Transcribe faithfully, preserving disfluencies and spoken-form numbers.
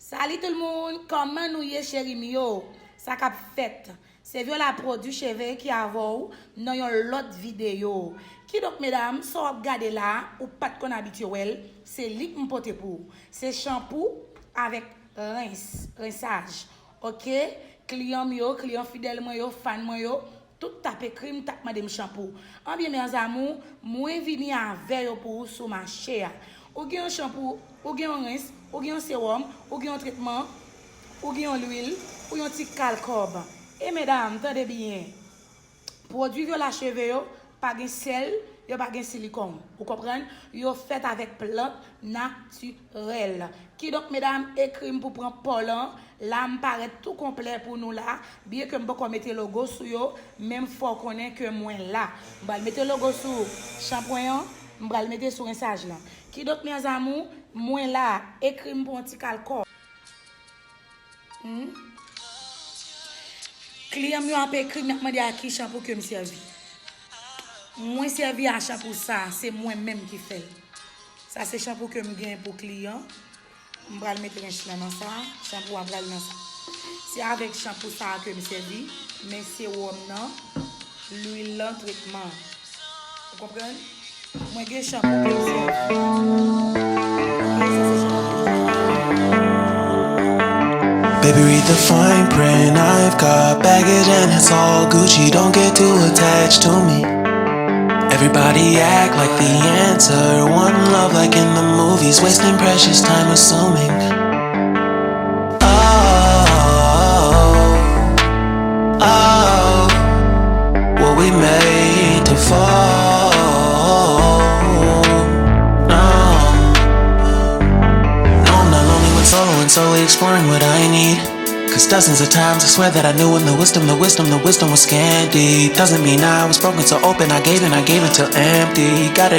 Salut tout le monde, kòman nou ye cheri m yo? Sa k ap fèt? Se Viola Produit Cheveux ki avè w nan yon lòt videyo. Kidonk medam, sa w ap gade la, ou pa t konn abitye wè l, se li m pote pou ou. Se chanpou avèk rens, rensaj. Oke? Kliyan m yo, kliyan fidèl mwen yo, fan mwen yo, tout t ap ekri m, t ap mande m chanpou. Anbyen mes amours, mwen vini avè yo pou ou sou mache a. Ou gen yon chanpou, ou gen yon rens, ou gen yon sewòm, ou gen yon tretman, ou gen yon lwil, ou yon ti kal kòb. E medam, tande byen. Pwodui Viola Cheveux yo pa gen sèl, yo pa gen silikòn. Ou konprann? Yo fèt avèk plant natirèl. Kidonk medam, ekri m pou pran pòl lan. La m parèt tou konplè pou nou la. Byen ke m poko mete logo sou yo, men m fè w konnen ke mwen la. M pral mete logo sou chanpwen an, m pral mete sou rensaj lan. Kidonk mes amours, mwen la, ekri m pou yon ti kal kòb. Hmm? Kliyan m yo ap ekri m, y ap mande a ki chanpou ke m sèvi. Mwen sèvi a chanpou sa, se mwen menm ki fè l. Sa se chanpou ke m gen pou kliyan. M pral mete rens lan nan sa, chanpou a pral nan sa. Se avèk chanpou sa ke m sèvi, men sewòm nan, lwil lan, tretman. Ou konprann? Mwen gen chanpou ke m sèvi. Baby, read the fine print. I've got baggage and it's all Gucci. Don't get too attached to me. Everybody act like the answer. One love like in the movies. Wasting precious time assuming. Oh, oh, were we made to fall? No. No, I'm not lonely when solo and solely exploring what I need. Cause dozens of times I swear that I knew in the wisdom, the wisdom, the wisdom was scanty. Doesn't mean I was broken, so open. I gave and I gave until empty. Got